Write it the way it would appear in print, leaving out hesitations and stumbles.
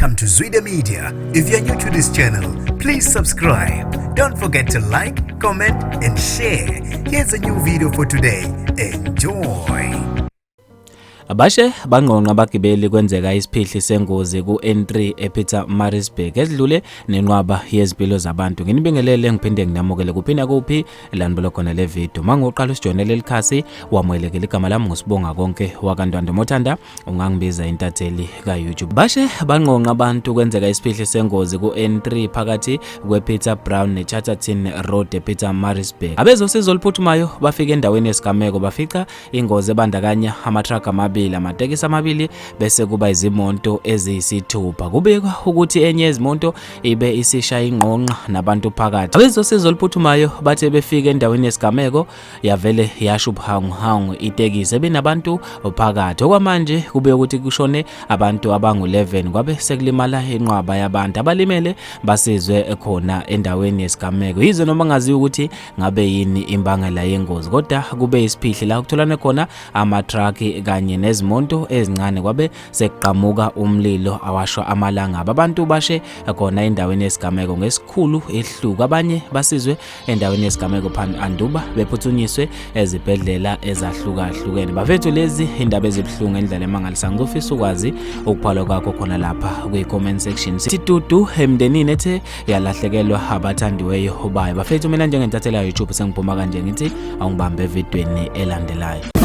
Welcome to Zwida Media. If you're new to this channel, please subscribe. Don't forget to like, comment, and share. Here's a new video for today. Enjoy. Bashe bangqongqa abagibeli kwenzeka isiphihli sengozi ku-N3 ePietermaritzburg esidlule nenqwaba yezimpilo zabantu. Nginibingelele ngiphinde nginamukele kuphi nakuphi la nibuka khona le video. Manguqala usijoyinele likhasi wamukelekile, igama lami nguSibonga Konke wakaNtwando Mothanda, ungangibiza intatheli ka-YouTube. Bashe bangqongqa abantu kwenzeka isiphihli sengozi ku-N3 phakathi kwePeter Brown neChatterton Road ePietermaritzburg. Abezosizo oluphuthumayo bafike endaweni yesigameko bafica ingozi ebandakanya amathrakhi amabili, amatekisi amabili bese kuba izimoto eziyisithupha. Kubikwa ukuthi enye yezimoto ibe isisha ingqongqa nabantu phakathi. Abezosizo oluphuthumayo bathe befika endaweni yesigameko yavele yasho ubuhanguhangu itekisi ebinabantu phakathi. Okwamanje kube ukuthi kushone abantu abangu-11 kwabe sekulimala inqwaba yabantu. Abalimele basizwe khona endaweni yesigameko. Yize noma ngaziwa ukuthi ngabe yini imbangela yengozi, kodwa kube isiphihli la kutholane khona amatraki kanye nezimoto ezincane kwabe sekuqhamuka umlilo awashwa amalangabi. Abantu bashe khona endaweni yesigameko ngesikhulu ehluku, abanye basizwe endaweni yesigameko phambi anduba bephuthunyiswe ezibhedlela ezahlukahlukene. Bafethu, lezi indaba ezibuhlungu endlela emangalisayo. Ngizofisa ukwazi ukubhalwa kwakho khona lapha kwi-comment section. Sithi dudu emndenini ethe yalahlekelwa abathandiweyo bayo. Bafethu, mina njengentatheli ya YouTube sengiphuma kanje, ngithi awungibambe evidweni elandelayo.